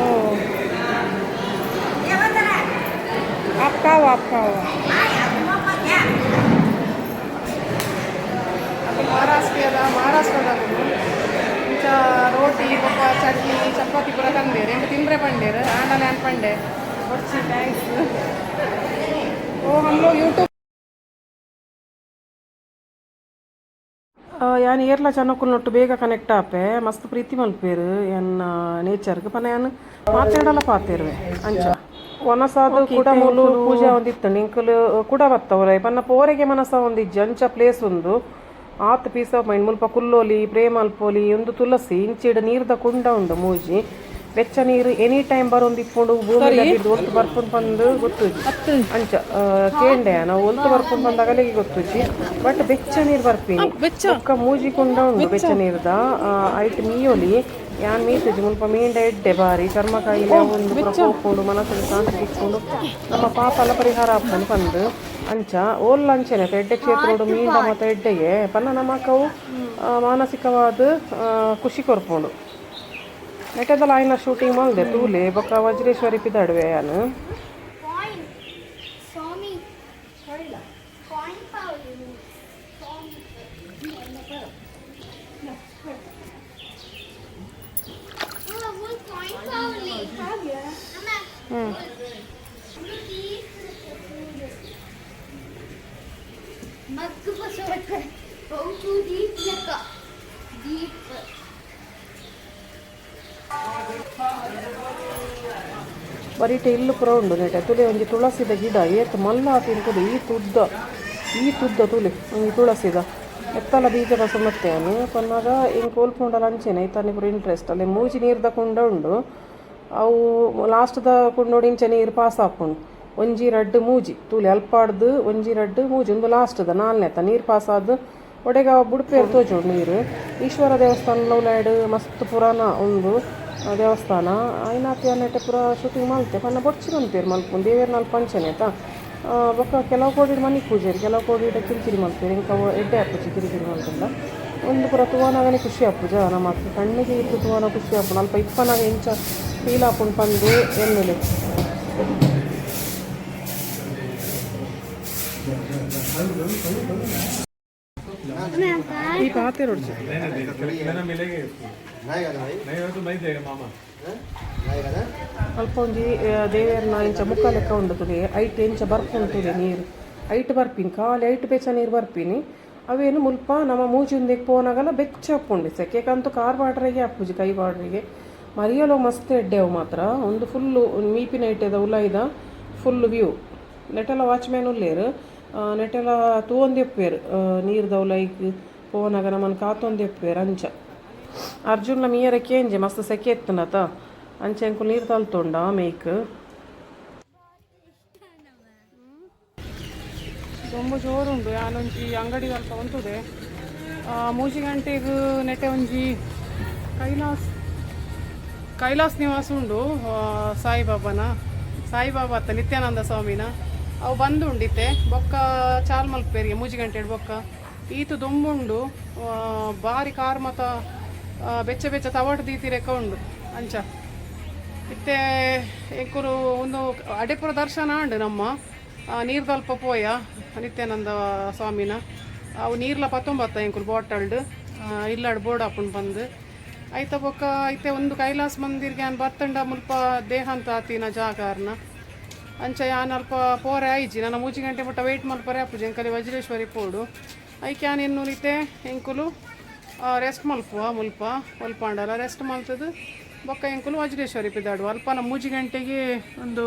Speaker 1: ओ आप खाओ, आप खाओ. ಮಹಾರಾಷ್ಟ್ರೀಯದ ಮಹಾರಾಷ್ಟ್ರದಾಗ ಇಂಚ ರೋಟಿ ಬೊಕ್ಕ ಚಟ್ನಿ, ಚಪಾತಿ ಪೂರ ತಂದೇರು. ಎಂಕ್ ತಿಂದ್ರೆ ಪಂಡೇರು, ಆಂಡಲ ಯಾನ್ ಪಂಡೆ ಬೊಡ್ಚಿ, thanks. ಓ ಹಮ್ ಲೋಗ್ ಯೂಟ್ಯೂಬ್. ಯಾನ್ ಏರ್ಲ ಜನಕುಲ್ನೊಟ್ಟು ಬೇಗ ಕನೆಕ್ಟ್ ಆಪೆ. ಮಸ್ತ್ ಪ್ರೀತಿ ಮಲ್ಪೇರು ಎನ್ನ ನೇಚರ್ಗೆ. ಪನ ಯಾನ್ ಮಾತಾಡಲ ಪಾತೇರುವೆ. ಅಂಚ ವನಸಾದ ಕೂಡ ಮೂಲು ಪೂಜೆ ಒಂದಿತ್ತು. ಎಂಕುಲು ಕೂಡ ಬತ್ತವ್ರೆ ಪನ್ನ ಪೋರೆಗೆ ಮನಸ ಒಂದಿಜ್ಜಿ. ಅಂಚ ಪ್ಲೇಸ್ ಉಂದು, ಆತ್ ಪೀಸ್ ಆಫ್ ಮೈಂಡ್. ಮುಲ್ಪ ಕುಲ್ಲೋಲಿ, ಪ್ರೇ ಮಲ್ಪೋಲಿ. ಒಂದು ತುಳಸಿ, ಇಂಚಿಡ್ ನೀರ್ದ ಕುಂಡ ಉಂಡು ಮೂಜಿ. ಬೆಚ್ಚ ನೀರು ಎನಿ ಟೈಮ್ ಬರೊಂದಿಪ್ಪುಂಡು. ಭೂಮಿ ಒಲ್ತು ಬರ್ಪುಂಡು ಪಂದ್ ಗೊತ್ತುಜಿ. ಅಂಚ ಕೇಂಡೆ ನಾವು, ಒಲ್ತು ಬರ್ಪುಂಡು ಪಂದ್ ಅಗಲಿಗೆ ಗೊತ್ತುಜಿ, ಬಟ್ ಬೆಚ್ಚ ನೀರು ಬರ್ಪಿನಿ. ಬೊಕ್ಕ ಮೂಜಿ ಕುಂಡ ಉಂಡು ಬೆಚ್ಚ ನೀರ್ದ. ಐಟ್ ಮೀಯೊಲಿ. ಯಾನ್ ಮೀತುಜಿ. ಮುಲ್ಪ ಮೀಂಡ ಎಡ್ಡೆ ಬಾರಿ. ಚರ್ಮ ಕಾಯಿಲೆ ಒಂದು ಪೂರ ಪೋಪುಂಡು, ಮನಸ್ಸಿಗೆ ಶಾಂತಿ ತಿಕ್ಕೊಂಡು, ನಮ್ಮ ಪಾಪ ಎಲ್ಲ ಪರಿಹಾರ ಆಪುಂಡು ಪಂದ್. ಅಂಚ ಓಲ್ ಅಂಚೆನೆ ಎಡ್ಡೆ ಕ್ಷೇತ್ರೋಡು ಮೀಂಡ ಮತ್ತ ಎಡ್ಡೆಗೆ ಪನ್ನ ನಮಕವು ಮಾನಸಿಕವಾದ ಖುಷಿ ಕೊರ್ಪುಂಡು. ನೆಟದಲ್ಲ ಆಯ್ನ ಶೂಟಿಂಗ್ ಮಲ್ದೆ ತೂಲೆ. ಬೊಕ್ಕ ವಜ್ರೇಶ್ವರಿ ಪಿದಾಡುವೆ ಯಾನು.
Speaker 3: Coin. Swami. Coin power. Swami. Oh, wool coin power.
Speaker 1: Hmm.
Speaker 3: ಮಗ್ಗು ಬಸವಕ್ಕ ಬಹು ದೀಪ್ ಲೆಕ್ಕ ದೀಪ್.
Speaker 1: ಬರೀಟೆ ಇಲ್ಲು ಪೂರ ಉಂಡು ನೆಟೆ. ತುಲೆ ಒಂಜಿ ತುಳಸಿದ ಗಿಡ ಏತ್ ಮಲ್ಲ ತಿನ್ಕುದು. ಈ ತುದ್ದ ಈ ತುದ್ದ ತುಲೆ ಒಂಜಿ ತುಳಸಿದ ಎತ್ತಲ ಬೀಜ ಬಸ ಮತ್ತೆ ಅನು ಪನ್ನಾಗ ಎಂಕ್ ಒಲ್ಪುಂಡಲ ಅಂಚೆನೆ ಐತಾನೆ ಪೂರ ಇಂಟ್ರೆಸ್ಟ್. ಅಲ್ಲಿ ಮೂಜಿ ನೀರ್ದ ಕುಂಡ ಉಂಡು. ಅವು ಲಾಸ್ಟ್ದ ಕುಂಡೋಡು ಇಂಚ ನೀರು ಪಾಸ್ ಆಪುಂಡು. ಒಂಜಿ ರಡ್ಡ್ ಮೂಜಿ ತೂಲೆ ಅಲ್ಪಾಡ್ದು. ಒಂಜಿ ರಡ್ಡ್ ಮೂಜಿ, ಒಂದು ಲಾಸ್ಟ್ದ ನಾಲ್ನೇತ ನೀರು ಪಾಸ್ ಆದ್ ಒಡೆಗ ಬುಡ್ಪೇರು ತೋಜುಂಡು ನೀರು. ಈಶ್ವರ ದೇವಸ್ಥಾನ ಉಲಾಯ್ಡ್ ಮಸ್ತ್ ಪುರಾಣ ಉಂದು ದೇವಸ್ಥಾನ. ಐನಾತಿ ನೆಟೆ ಪೂರ ಶೂಟಿಂಗ್ ಮಲ್ತೆ. ಪನ್ನ ಬೊಡ್ಚಿ ಮನ್ಪೇರು ಮಲ್ಪುಂಡು ದೇವೆರ್ನ ಅಲ್ಪ ಅಂಚೆನೆ ಆಯ್ತಾ. ಬೊಕ್ಕ ಕೆಲವು ಕೋಡಿಡ್ ಮನಿ ಪೂಜೆರ್, ಕೆಲವು ಕೋಡಿಡ್ ಕಿರಿಕಿರಿ ಮಲ್ಪೇರು. ಎಂಕ್ ಅವು ಎಡ್ಡೆ ಆಪುಜಿ ಕಿರಿಕಿರಿ ಮಲ್ತುಂಡ. ಉಂದು ಪೂರ ತೂವನಾಗನೆ ಖುಷಿ ಆಪುಜ ನಮಕ್. ಕಣ್ಣಿಗೆ ಇತ್ತು ತೂವನ ಖುಷಿ ಆಪುಂಡು. ಅಲ್ಪ ಇಪ್ಪನಾಗ ಎಂಚ ಫೀಲ್ ಆಪುಂಡು ಪಂದ್ ಎನ್ನುಲೆ. ಈ ಪಾತೆರೊಡ್ಚಿ.
Speaker 2: नहीं मिलेंगे इसको नहीं हो तो नहीं देगा मामा.
Speaker 1: ಅಲ್ಪ ಒಂಜಿ ದೇವೆರ್ನ ಇಂಚ ಮುಖ ಲೆಕ್ಕ ಉಂಡು ತುಲೆ. ಐಟ್ ಎಂಚ ಬರ್ಪುಂಡು ತುಲೆ ನೀರು. ಐಟ್ ಬರ್ಪಿನಿ ಖಾಲಿ ಐಟ್ ಬೆಚ್ಚ ನೀರು ಬರ್ಪಿನಿ. ಅವೇನು ಮುಲ್ಪ ನಮ್ಮ ಮೂಜಿ ಉಂದೆಗ್ ಪೋನಾಗಲ ಬೆಚ್ಚ ಆಪುಂಡು. ಸೆಕೆಗಂತೂ ಕಾರ್ ಬಾಡ್ರೆಗೆ ಆಪುಜಿ, ಕೈ ಬಾಡ್ರಿಗೆ ಮರಿಯಲೋ ಮಸ್ತ್ ಎಡ್ಡೆ ಅವು ಮಾತ್ರ. ಒಂದು ಫುಲ್ಲು ಮೀಪಿನ ಐಟೆದ ಉಲಾಯಿದ ಫುಲ್ ವ್ಯೂ. ನೆಟೆಲ ವಾಚ್ಮ್ಯಾನ್ ಉಲ್ಲೇರು. ನೆಟೆಲ ತೂವೊಂದೆಪ್ಪೇರು. ನೀರ್ದ ಉಲೈಕ್ ಪೋನಾಗ ನಮ್ಮನ್ನು ಕಾತೊಂದೆಪ್ಪೇರು. ಅಂಚ ಅರ್ಜುನ್ಲ ಮೀಯರ ಕೇಂಜೆ, ಮಸ್ತ್ ಸೆಕೆ ಎತ್ತುನತ. ಅಂಚ ಎಂಕುಲು ನೀರು ತಲ್ತೊಂಡ ಮೇಕ್. ತುಂಬ ಜೋರುಂಡು. ಯಾನೊಂಜಿ ಅಂಗಡಿ ಅಲ್ಪ ಉಂತುದೆ. ಮೂಜಿ ಗಂಟೆಗೆ ನೆಟೆ ಒಂಜಿ ಕೈಲಾಸ್ ಕೈಲಾಸ್ ನಿವಾಸ ಉಂಡು. ಸಾಯಿಬಾಬಾನ, ಸಾಯಿಬಾಬಾ ಅತ್ತ ನಿತ್ಯಾನಂದ ಸ್ವಾಮಿನ ಅವು ಬಂದು ಉಂಡಿತ್ತೆ. ಬೊಕ್ಕ ಚಾಲ್ ಮಲ್ಪೇರಿಗೆ 3 ಗಂಟೆ ಬೊಕ್ಕ. ಈತು ದೊಂಬುಂಡು. ಬಾರಿ ಕಾರ್ ಮತ ಬೆಚ್ಚ ಬೆಚ್ಚ ತವಾಟು ದೀತಿರೆಕ ಉಂಡು. ಅಂಚ ಇತ್ತೆ ಎಂಕುಲು ಒಂದು ಅಡೆಪುರ ದರ್ಶನ ಆಂಡ್ ನಮ್ಮ. ನೀರ್ದಲ್ಪ ಪೋಯ ನಿತ್ಯಾನಂದ ಸ್ವಾಮಿನ. ಅವು ನೀರ್ಲ ಪತ್ತೊಂಬತ್ತ ಎಂಕುಲು ಬಾಟಲ್ಡ್ ಇಲ್ಲಾಡ್ ಬೋರ್ಡ್ ಆಪುಂಡು ಬಂದು ಐತ. ಬೊಕ್ಕ ಐತೆ ಒಂದು ಕೈಲಾಸ ಮಂದಿರ್ಗೆ ಯಾನ್ ಬತ್ತಂಡ ಮುಲ್ಪ ದೇಹಾಂತ ಆತಿನ ಜಾಗಾರ್ನ. ಅಂಚ ಯಾನ್ ಅಲ್ಪ ಪೋರೆ ಆಯ್ಜಿ. ನನ್ನ 3 ಗಂಟೆ ಮುಟ್ಟ ವೆಯ್ಟ್ ಮಲ್ಪರೆ ಆಪುಜಿ. ಎಂಕಲಿ ವಜ್ರೇಶ್ವರಿ ಪೋಡು. ಐಕೆ ಯಾನ್ ಎನ್ನುಲಿತೆ ಎಂಕುಲು ರೆಸ್ಟ್ ಮಲ್ಪುವ ಮುಲ್ಪ. ಒಲ್ಪಾಂಡಲ ರೆಸ್ಟ್ ಮಲ್ತದು ಬೊಕ್ಕ ಎಂಕುಲು ವಜ್ರೇಶ್ವರಿ ಪಿದಾಡುವ. ಅಲ್ಪನ 3 ಗಂಟೆಗೆ ಒಂದು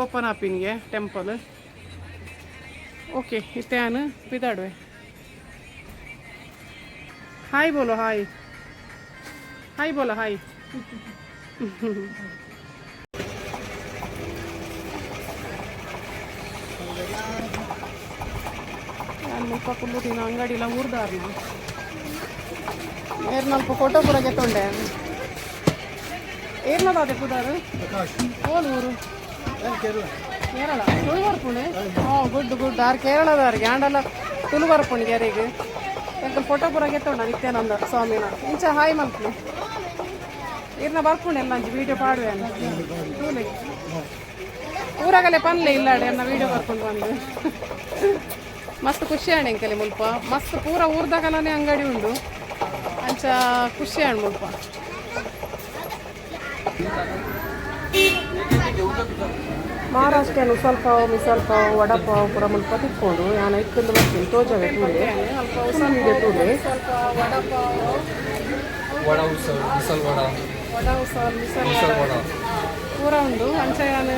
Speaker 1: ಓಪನ್ ಆಪಿನ್ಗೆ ಟೆಂಪಲ್. ಓಕೆ, ಇತ್ತೆ ಯಾನ್ ಪಿದಾಡುವೆ. ಹಾಯ್ ಬೋಲೋ, ಹಾಯ್ ಹಾಯ್ ಬೋಲೋ, ಹಾಯ್. ನಾನು ಮುಲ್ಪ ಕುಲ್ಲು ದಿನ ಅಂಗಡಿಲ ಊರ್ದಾರ್ನ. ಏರ್ನಲ್ಪ ಫೋಟೋ ಪೂರ ಗೆತ್ತೊಂಡೆ. ಏರ್ನದಾದೆ ಪುದಾರು?
Speaker 2: ಪ್ರಕಾಶ್.
Speaker 1: ಓಲ್ ಊರು?
Speaker 2: ಕೇರಳ.
Speaker 1: ಕೇರಳ. ತುಳು ಬರ್ಪುಂಡೆ. ಹ್ಞೂ, ಗುಡ್ ಗುಡ್. ಆರ್ ಕೇರಳದಾರಿಗೆ ಆಂಡಲ ತುಳು ಬರ್ಪುಂಡು ಯಾರಿಗೆ. ಎಂಕಲ್ ಫೋಟೋ ಪೂರ ಗೆತ್ತೊಂಡ ನಿತ್ಯಾನಂದ ಸ್ವಾಮಿನ. ಇಂಚ ಹಾಯ್ ಮಲ್ಪು. ಇರ್ನ ಬರ್ಪುಂಡು ಎಲ್ಲ ಅಂಚಿ ವೀಡಿಯೋ ಪಾಡುವೆ ತೂಲೆ. ಊರಾಗಲೇ ಪನ್ಲೆ ಇಲ್ಲಾಡೆ ಎನ್ನ ವೀಡಿಯೋ ಬರ್ಕೊಂಡು ಬಂದು. ಮಸ್ತ್ ಖುಷಿ ಆಂಡ್ ಎಂಕಲೆ ಮುಲ್ಪ. ಮಸ್ತ್ ಪೂರ ಊರ್ದಾಗಲನೇ ಅಂಗಡಿ ಉಂಡು. ಅಂಚ ಖುಷಿ ಆಂಡ್ ಮುಲ್ಪ. ಮಹಾರಾಷ್ಟ್ರನು ಸ್ವಲ್ಪ ಮಿಸಲ್ ಪಾವ್, ವಡಪಾವ್ ಪೂರ ಮುಲ್ಪ ತಿಕ್ಕೊಂಡು. ಯಾನ ಇಕ್ಕಂದು ಬರ್ತೀನಿ, ತೋಜವೆ ತೂಲೆ, ವೀಡಿಯೋ ತೂಲೆ. ಸ್ವಲ್ಪ ವಡಪಾವ್.
Speaker 4: ವಡ ಉಸಲ್, ಮಿಸಲ್ ವಡ.
Speaker 1: ವಡ ಉಸಲ್, ಮಿಸಲ್.
Speaker 4: ಮಿಸಲ್ ವಡ.
Speaker 1: ಪೂರ ಉಂಡು. ಅಂಚ ಯಾನ್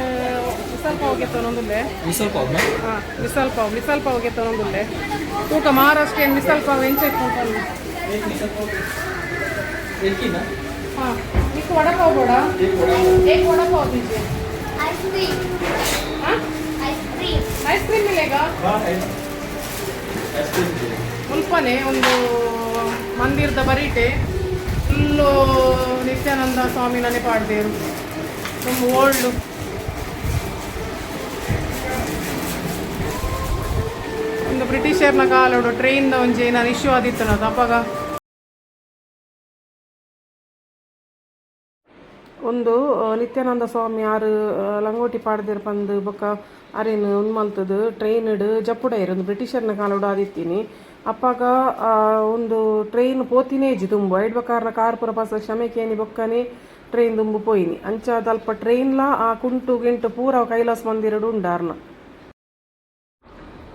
Speaker 1: ಮಿಸಲ್ ಪಾವ್ ಗೆತ್ತೊಂದುಲ್ಲೆ.
Speaker 4: ಮಿಸಲ್ ಪಾವ್ ನಾ?
Speaker 1: ಹಾಂ, ಮಿಸಲ್ ಪಾವ್, ಮಿಸಲ್ ಪಾವ್ ಗೆತ್ತೊಂದುಲ್ಲೆ. ತೂಕ, ಮಹಾರಾಷ್ಟ್ರೀಯನ್ ಮಿಸಲ್ ಪಾವ್ ಎಂಚ ಇತ್ಕೊಂಡು.
Speaker 4: एक मिसल पाव, एक ही ना?
Speaker 1: ಹಾಂ, ನಿಕ್ ವಡಪಾವ್ ಬೋಡ.
Speaker 4: एक वड़ा.
Speaker 1: एक वड़ा पाव दीजिए.
Speaker 3: आइसक्रीम.
Speaker 1: हाँ.
Speaker 3: आइसक्रीम.
Speaker 1: ಐಸ್ ಕ್ರೀಮ್ ಮಿಲೇಗಾ?
Speaker 4: हाँ, आइसक्रीम.
Speaker 1: ಮುಲ್ಪನೆ ಒಂದು ಮಂದಿರದ ಬರೀಟೆ ಫುಲ್ಲು ನಿತ್ಯಾನಂದ ಸ್ವಾಮಿನೇ ಪಾಡ್ದೇರು. ತುಂಬ ಓಲ್ಡ್. ಒಂದು ಬ್ರಿಟಿಷರ್ನ ಕಾಲೋಡು ಟ್ರೈನ್ ಒಂಜಿ ಏನಾರು ಇಶ್ಯೂ ಆದಿತ್ತು ಅಪ್ಪಗ. ಒಂದು ನಿತ್ಯಾನಂದ ಸ್ವಾಮಿ ಆರು ಲಂಗೋಟಿ ಪಾಡ್ದಿರ್ ಪಂದು ಬೊಕ್ಕ ಅರೇನು ಉಂದು ಮಲ್ತದು ಟ್ರೈನ್ ಜಪ್ಪುಡೈರ್. ಒಂದು ಬ್ರಿಟಿಷರ್ನ ಕಾಲೋಡು ಆದಿತ್ತೀನಿ. ಅಪ್ಪಾಗ ಒಂದು ಟ್ರೈನ್ ಪೋತಿನೇ ಇಜ್ಜಿ ತುಂಬು. ಐಡ್ ಬಕಾರ್ನ ಕಾರ್ ಪೂರ ಪಾಸ ಕ್ಷಮೆ ಕೇನಿ ಬೊಕ್ಕನೆ ಟ್ರೈನ್ ದುಂಬು ಪೋಯಿನಿ. ಅಂಚ ಅಲ್ಪ ಟ್ರೈನ್ಲ ಆ ಕುಂಟು ಗಿಂಟು ಪೂರ ಕೈಲಾಸ ಮಂದಿರಡು ಉಂಡಾರ್ನ.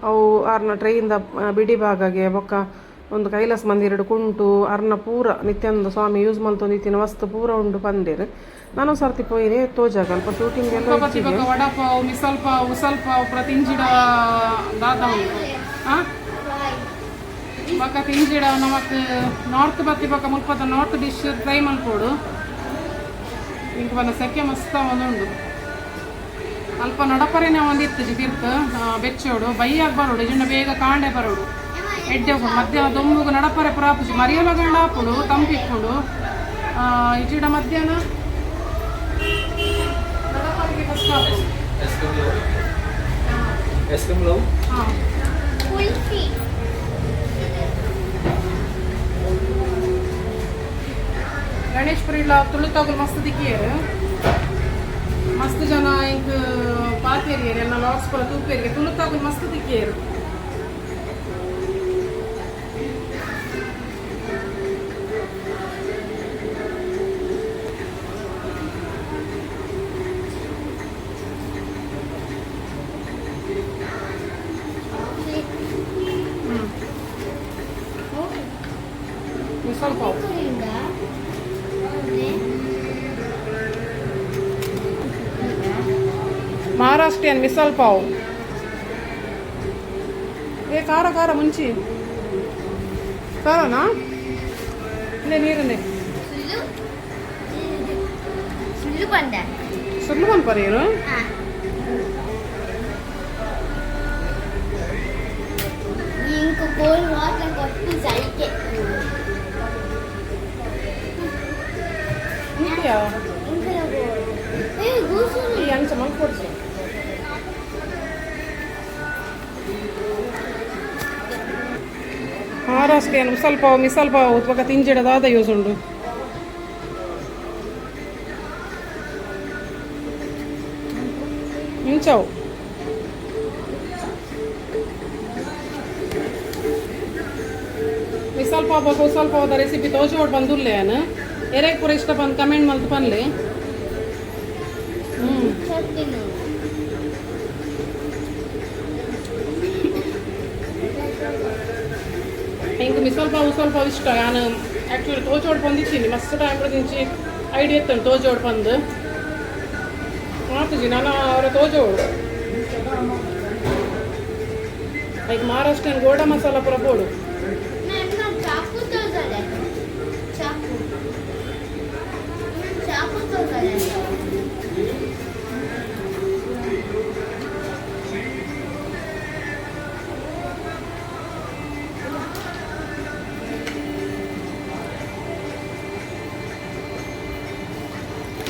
Speaker 1: ಅವು ಆರ್ನ ಟ್ರೈನ್ದ ಬಿಡಿ ಭಾಗಗೆ ಬೊಕ್ಕ ಒಂದು ಕೈಲಾಸ ಮಂದಿರಡು ಕುಂಟು ಅರ್ನ ಪೂರ ನಿತ್ಯಾನಂದ ಸ್ವಾಮಿ ಯೂಸ್ ಮಲ್ತೊಂದಿತ್ತಿನ ವಸ್ತು ಪೂರ ಉಂಡು ಪಂದೇರು. ನಾನು ಸರ್ತಿ ಪೋಯಿನಿ, ತೋಜಾಗ ಅಲ್ಪ ಶೂಟಿಂಗ್ ಎಲ್ಲ. ವಡಪಾವ್, ಮಿಸಲ್ ಪಾವ್, ಉಸಲ್ ಪಾವ್ ಪೂರ ತಿಂಜಿಡ ದಾದ ಉಂಡು. ಆ ಬೊಕ್ಕ ತಿಂಜಿಡ ನಮಕ್ ನಾರ್ತ್ ಬತ್ತಿ ಬೊಕ್ಕ ಮುಲ್ಪದ ನಾರ್ತ್ ಡಿಶ್ ಟ್ರೈ ಮಲ್ಪೋಡು. ಇಂಕ್ ಬನ್ನ ಸೆಕೆ ಮಸ್ತ ಒಂದುಂಡು. ಅಲ್ಪ ನಡಪರೆನೆ ಒಂದಿತ್ತು ತೀರ್ಥ ಬೆಚ್ಚೋಡು. ಬೈಯಾಗ ಬರೋಡು ಇಜಿಂಡ ಬೇಗ ಕಾಂಡೆ ಬರೋಡು ಎಡ್ಡೆ. ಮಧ್ಯಾಹ್ನ ದೊಂಬುಗು ನಡಪರೆ ಪುರ ಆಪುಜಿ. ಮರಿಯಲ ಗಂಡ ಆಪುಂಡು ತಂಪಿಪ್ಪುಂಡು. ಇಜಿಡ ಮಧ್ಯಾಹ್ನ ನಡಪರಿಗೆ ಕಷ್ಟ ಆಪುಂಡು.
Speaker 4: आइसक्रीम लो, आइसक्रीम लो.
Speaker 1: ಹಾಂ.
Speaker 3: ಕುಲ್ಫಿ.
Speaker 1: ಗಣೇಶ್ಪುರ ಇಲ್ಲ ತುಳುತಾಗುಲು ಮಸ್ತ್ ದಿಕ್ಕಿಯರು. ಮಸ್ತ್ ಜನ ಇಂಕ್ ಪಾತೇರಿಯರು. ಎಲ್ಲ ಲಾಕ್ಸ್ ಪೂರ ತೂಪೇರಿಗೆ ತುಳುತಾಗುಲು ಮಸ್ತ್ ದಿಕ್ಕಿಯರು. ಹ್ಮ್ ಮಿಸಲ್ ಪಾವ್. ಮಹಾರಾಷ್ಟ್ರೀಯನ್ ಮಿಸಲ್ ಪಾವ್. ಏ, ಖಾರ ಖಾರ ಮುಂಚಿ ಖಾರನಾ? ಇಲ್ಲೇ ನೀರನ್ನೇ.
Speaker 3: ಸುಳ್ಳು ಸುಳ್ಳು ಬಂದ.
Speaker 1: ಸುಳ್ಳು ಪನ್ಪರೇನು?
Speaker 3: ಹಾ. ಗೋಲ್ ಮಾತ್ರ ಕೊಟ್ಟು ಜೈಕೆ.
Speaker 1: ಉಂಟಿಯಾ?
Speaker 3: ಇಂಕಲ ಗೋಲ್ ಏ ಗೂಸು.
Speaker 1: ಈ ಅಂಚ ಮಲ್ಪೊಡ್ಚಿ. ಮಹಾರಾಷ್ಟ್ರ ಉಸಲ್ ಪಾವು, ಮಿಸಲ್ ಪಾವು ಉತ್ಪಕ ತಿಂಜಿಡ ದಾದ ಯೂಸ್ ಉಂಡು. ಇಂಚವು ಮಿಸಲ್ ಪಾವು ಬೊಕ ಉಸಲ್ ಪಾವುದ ರೆಸಿಪಿ ತೋಜೋಡ್ ಬಂದುಲ್ಲೆ. ಯಾನ್ ಎರೆಗ್ ಪೂರ ಇಷ್ಟ ಬಂದು ಕಮೆಂಟ್ ಮಲ್ತ್ ಪನ್ಲೆ.
Speaker 3: ಚತ್ತಿನ.
Speaker 1: ಎಂಕ್ ಮಿಸಲ್ ಪಾವು, ಉಸಲ್ ಪಾವು ಇಷ್ಟ. ಯಾನ್ ಆ್ಯಕ್ಚುಲಿ ತೋಜೋಡ್ ಬಂದಿತ್ತೀನಿ. ಮಸ್ತ್ ಟೈಮ್ ದಿಂಚಿ ಐಡಿಯಾ ಇತ್ತು ತೋಜೋಡ್ ಬಂದು ಮಾತುಜಿ ನಾನು ಅವರ ತೋಜೋಡು. ಲೈಕ್ ಮಹಾರಾಷ್ಟ್ರನ್ ಗೋಡ ಮಸಾಲ ಪೂರ ಬೋಡು.
Speaker 3: ನಾನು ಚಾಕು ತೋಜಲೆ, ಚಾಕು, ನಾನು ಚಾಕು ತೋಜಲೆ.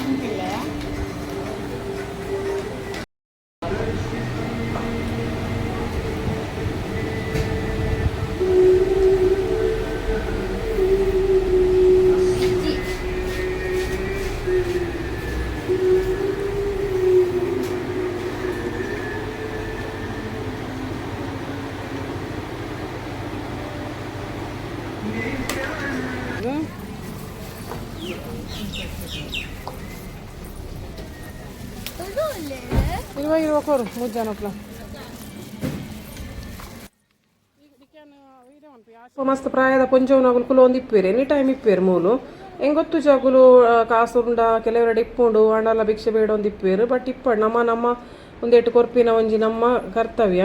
Speaker 3: ಅಂತಲೇ.
Speaker 1: ಇರುವ ಇರುವ ಕೊರು ಮೂರು ಜನಕ್ಲ. ಮಸ್ತ್ ಪ್ರಾಯದ ಪೊಂಜೋನಗುಲು ಕುಲೊಂದು ಇಪ್ಪೇರು, ಎನಿ ಟೈಮ್ ಇಪ್ಪೇರು ಮೂಲು. ಹೆಂಗ್ ಗೊತ್ತು ಜಾಗುಲು ಕಾಸುಂಡ ಕೆಲವೆರಡು ಇಪ್ಪುಂಡು ಅಂಡಲ ಭಿಕ್ಷೆ ಬೇಡ ಒಂದು ಇಪ್ಪೇರು. ಬಟ್ ಇಪ್ಪಡು ನಮ್ಮ ನಮ್ಮ ಒಂದೆಟ್ಟು ಕೊರ್ಪಿನ ಒಂಜಿ ನಮ್ಮ ಕರ್ತವ್ಯ.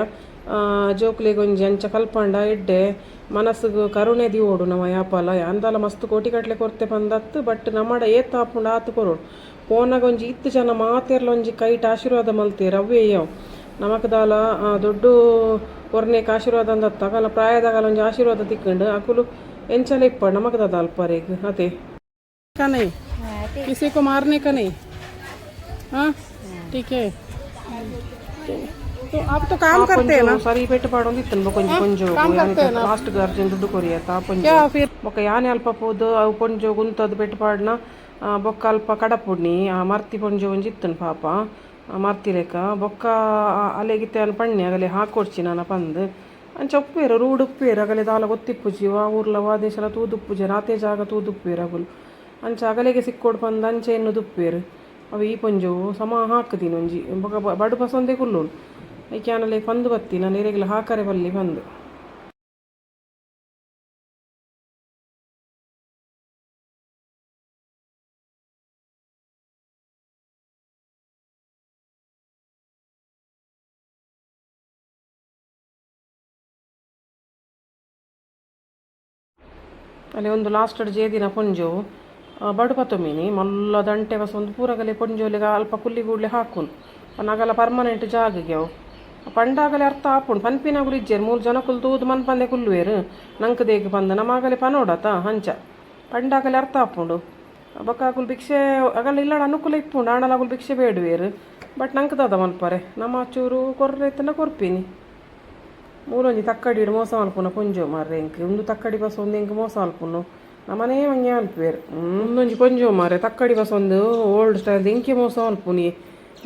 Speaker 1: ಜೋಕ್ಲೆಗ್ ಒಂಜಿ ಅಂಚ ಕಲ್ಪಂಡ ಎಡ್ಡೆ ಮನಸ್ಸುಗು ಕರುಣೆ ದಿವೋಡು ನಮ್ಮ ಯಾಪಲ. ಯಾಂದಲ ಮಸ್ತ್ ಕೋಟಿ ಕಟ್ಲೆ ಕೊರ್ತೆ ಪಂದತ್ತು, ಬಟ್ ನಮ್ಮಡ ಏತ್ ಆಪುಂಡು ಆತು ಕೊರೋಡು. ಪೋನಾಗ ಒಂಜಿ ಇತ್ತು ಜನ ಮಾತೆರ್ಲ ಒಂಜಿ ಕೈಟ್ ಆಶೀರ್ವಾದ ಮಲ್ತೇರು, ಅವೇ ಯಾವ್ ನಮಕ್ ದಾಲ ದೊಡ್ಡ ಕೊರ್ನೇಕ್ ಆಶೀರ್ವಾದ ಅಂದತ್ತ. ಅಗಲ ಪ್ರಾಯದಾಗಲ ಒಂಜಿ ಆಶೀರ್ವಾದ ತಿಕ್ಕಂಡು ಅಕುಲು ಎಂಚಲ ಇಪ್ಪ ನಮಕ್ ದಾದ ಅಲ್ಪರೇಗ್ ಅದೇ का नहीं, किसी को मारने का नहीं। हाँ, ठीक है।
Speaker 5: तो आप तो काम करते हैं ना?
Speaker 1: ಸರಿ ಪೆಟ್ಟು ಪಾಡೊಂದು ಇತ್ತನು ಕೊಂಚ ಕೊಂಚ
Speaker 5: काम करते हैं ना?
Speaker 1: ಲಾಸ್ಟ್ ಅರ್ಜೆಂಟ್ ದುಡ್ಡು ಕೊರಿಯತ್ತ ಪೊಂಜೊ.
Speaker 5: क्या फिर?
Speaker 1: ಬೊಕ್ಕ ಯಾನೆ ಅಲ್ಪ ಪೋದು ಅವು ಪೊಂಜೊ ಗುಂತದ್ ಪೆಟ್ಟು ಪಾಡ್ನ. ಬೊಕ್ಕ ಅಲ್ಪ ಕಡಪುಡ್ನಿ ಆ ಮರ್ತಿ ಪೊಂಜೊ ಒಂಜಿ ಇತ್ತನು ಪಾಪ. ಆ ಮರ್ತಿ ಲೆಕ್ಕ ಬೊಕ್ಕ ಅಲೆಗಿತ್ತೆ ಅನ್ ಪಣ್ಣೆ ಅಗಲೆ ಹಾಕೊಡ್ಚಿ ನಾನ ಪಂದ್. ಅಂಚ ಉಪ್ಪೇರು ರೂಡ್ ಉಪ್ಪೇರು ಅಗಲೆ ದಾಲ ಗೊತ್ತಿಪ್ಪುಜಿ. ವಾ ಊರ್ಲ ವಾ ದೇಶಲ ತೂದುಪ್ಪುಜಿ, ರಾತೆ ಜಾಗ ತೂದುಪ್ಪೇರು ಅಗುಲು. ಅಂಚ ಅಗಲೆಗೆ ಸಿಕ್ಕೋಡು ಪಂದ್ ಅಂಚ ಎನ್ನು ದುಪ್ಪೇರು. ಅವು ಈ ಪೊಂಜೊವು ಸಮ ಹಾಕುದಿನಿ ಒಂಜಿ ಬೊಕ ಬಡು ಪಸೊಂದೇ ಕುಲ್ಲುನು. ಐಕೆ ಆನಲೆ ಪಂದು ಬತ್ತಿ ನಾನು ಎರೆಗ್ಲ ಹಾಕರೆ ಬಲ್ಲಿ ಪಂದು. ಅಲ್ಲಿ ಒಂದು ಲಾಸ್ಟ್ ಜೇದಿನ ಪೊಂಜೋವು ಬಡು ಪತ್ತೊಮೀನಿ ಮಲ್ಲ ದಂಟೆ ಬಸ್ ಒಂದು ಪೂರಗಲೆ ಪೊಂಜೋಲಿಗೆ ಅಲ್ಪ ಕುಲ್ಲಿ ಗೂಡ್ಲೆ ಹಾಕುನು ನಗಲ ಪರ್ಮನೆಂಟ್ ಜಾಗಗೆ. ಅವು ಪಂಡಾಗಲೆ ಅರ್ಥ ಆಪುಂಡು ಪನ್ಪಿನಗುಲು ಇಜ್ಜೆರ್. ಮೂರು ಜನ ಕುಲ್ ತೂದು ಮನ್ಪಂದೆ ಕುಲ್ಲುವೆರು. ನಂಕ್ ದೇಗ್ ಪಂದ ನಮಾಗಲೆ ಪನೋಡತ. ಅಂಚ ಪಂಡಾಗಲೆ ಅರ್ಥ ಆಪುಂಡು. ಬೊಕ್ಕ ಅಕುಲು ಭಿಕ್ಷೆ ಅಗಲ ಇಲ್ಲಡ ಅನುಕೂಲ ಇಪ್ಪುಂಡು ಆಂಡಲ ಅಕುಲು ಭಿಕ್ಷೆ ಬೇಡುವೆರು. ಬಟ್ ನಂಕ್ ದಾದ ಮಲ್ಪರೆ? ನಮ್ಮ ಚೂರು ಕೊರ್ರೆ ಇತ್ತಂಡ ಕೊರ್ಪಿನಿ. ಮೂಲೊಂಜಿ ತಕ್ಕಡಿ ಮೋಸ ಮಲ್ಪುನ ಪೊಂಜೊ ಮಾರ್ರೆ. ಎಂಕ್ ಉಂದು ತಕ್ಕಡಿ ಬಸ್ ಒಂದು ಎಂಕ್ ಮೋಸ ಮಲ್ಪುನು ನಮ್ಮನೇ ಮಂಗೆ ಮಲ್ಪುವೆರ್. ಉಂದೊಂಜಿ ಪೊಂಜೊ ಮಾರ್ರೆ ತಕ್ಕಡಿ ಬಸ್ ಒಂದು ಓಲ್ಡ್ ಸ್ಟೈಲ್ ಎಂಕೆ ಮೋಸ ಮಲ್ಪುನಿ.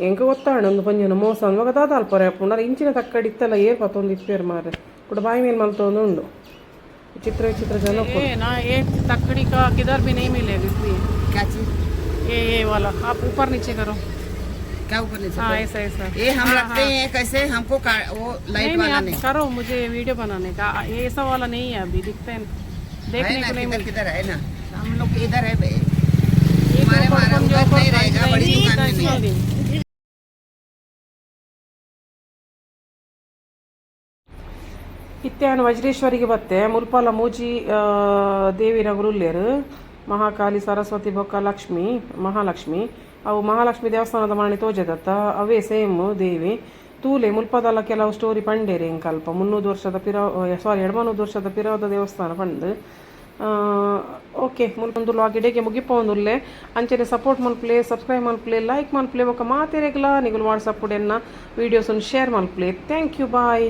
Speaker 1: ಎಂಕ್ ಗೊತ್ತಾಂಡ ಒಂದು ಪೊಂಜೊನ ಮೋಸ ಅಂದ್. ದಾದ ಅಲ್ಪರೆ ಅಪ್ಪುಂಡು ಇಂಚಿನ ತಕ್ಕಡಿ ಇತ್ತಲ್ಲ ಏರ್ ಪತ್ತೊಂದು ಇಪ್ಪೇರು ಮಾರ್ರೆ. ಕೂಡ ಬಾಯಿ ಮೇಲೆ ಮಲ್ತೊಂದು ಉಂಡು. ವಿಚಿತ್ರ ವಿಚಿತ್ರ ಜನ. ना एक तकड़ी का किधर भी नहीं मिलेगा इसलिए।
Speaker 6: क्या चीज?
Speaker 1: ये वाला आप ऊपर नीचे करो।
Speaker 6: क्या ऊपर नीचे
Speaker 1: हाँ।
Speaker 6: करो?
Speaker 1: ऐसा ऐसा।
Speaker 6: ये हम रखते हैं कैसे हमको वो लाइट
Speaker 1: नहीं,
Speaker 6: वाला
Speaker 1: आप
Speaker 6: नहीं।
Speaker 1: करो, मुझे वीडियो बनाने का। ये ऐसा वाला नहीं है, अभी दिखते हैं
Speaker 6: है
Speaker 1: देखने
Speaker 6: ना।
Speaker 1: को नहीं
Speaker 6: किधर
Speaker 1: मिलता।
Speaker 6: किधर है ना, हम लोग के इधर है बे।
Speaker 1: ये
Speaker 6: हमारे
Speaker 1: तो
Speaker 6: हमारा
Speaker 1: कौन जो
Speaker 6: उधर नहीं रहेगा, बड़ी दुकान में नहीं है।
Speaker 1: ಇತ್ತೆ ವಜ್ರೇಶ್ವರಿಗೆ ಬತ್ತೆ. ಮುಲ್ಪಾಲ ಮೂಜಿ ದೇವಿನ ಗುರುಲ್ಲೇರು, ಮಹಾಕಾಳಿ, ಸರಸ್ವತಿ ಬೊಕ್ಕ ಲಕ್ಷ್ಮಿ, ಮಹಾಲಕ್ಷ್ಮಿ. ಅವು ಮಹಾಲಕ್ಷ್ಮಿ ದೇವಸ್ಥಾನದ ಮಾಣಿ ತೋಜದತ್ತ, ಅವೇ ಸೇಮ್ ದೇವಿ. ತೂಲೆ ಮುಲ್ಪದಲ್ಲ ಕೆಲವು ಸ್ಟೋರಿ ಪಂಡೇರಿ ಎಂಕಲ್ಪ 300 ವರ್ಷದ ಪಿರ, ಸಾರಿ, 200 ವರ್ಷದ ಪಿರವದ ದೇವಸ್ಥಾನ ಪಂಡ್. ಓಕೆ, ಮುಲ್ಪೊಂದು ವ್ಲಾಗ್ ಇಡೆಗೆ ಮುಗಿಪೊಂದುಲ್ಲೆ. ಅಂಚನೆ ಸಪೋರ್ಟ್ ಮಲ್ಪುಲೆ, ಸಬ್ಸ್ಕ್ರೈಬ್ ಮಲ್ಪುಲೆ, ಲೈಕ್ ಮಲ್ಪುಲೆ. ಬೊಕ ಮಾತೆರೆಗ್ಲಾ ನಿಗುಲು ವಾಟ್ಸಪ್ ಎನ್ನ ವೀಡಿಯೋಸ್ ಶೇರ್ ಮಲ್ಪುಲೆ. Thank you, bye.